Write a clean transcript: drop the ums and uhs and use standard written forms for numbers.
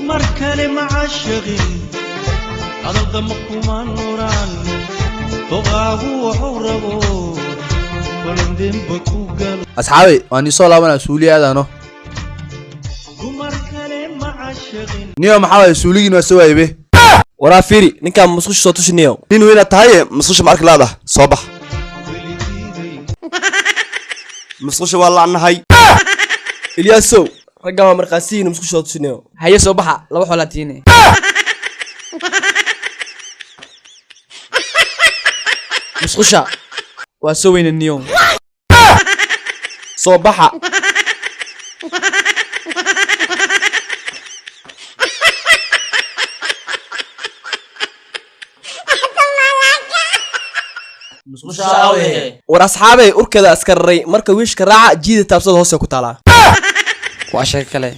Dumar kale ma caashaqin, hadaldama kuma nuraan, doqaagu wuxuu rabo balindinba ku galo. Asxaabay, waan isoo laabanaa, suuliya aadaano. Dumar kale ma caashaqin. Niyo, maxaa waaye? Suuligiin waa soo waaybe. Waraa fiiri, ninkaan musqusha soo tushiniyo. Nin weyna tahaye, musqusha ma arki laada? Soo bax. Weligiiday. Musqusha waa la'nahay. Ilyaasow, raggan waa markhaasiyiin, musqusha soo tushiniyo. Haye, soo baxa, laba xolaa tiine. Musqusha waa soo weyna, niyo. Soo baxa. War asxaabey, urkeeda askararay marka wiishka raaca jiida taabsada hoose ku taalaa. Waa sheeko kale.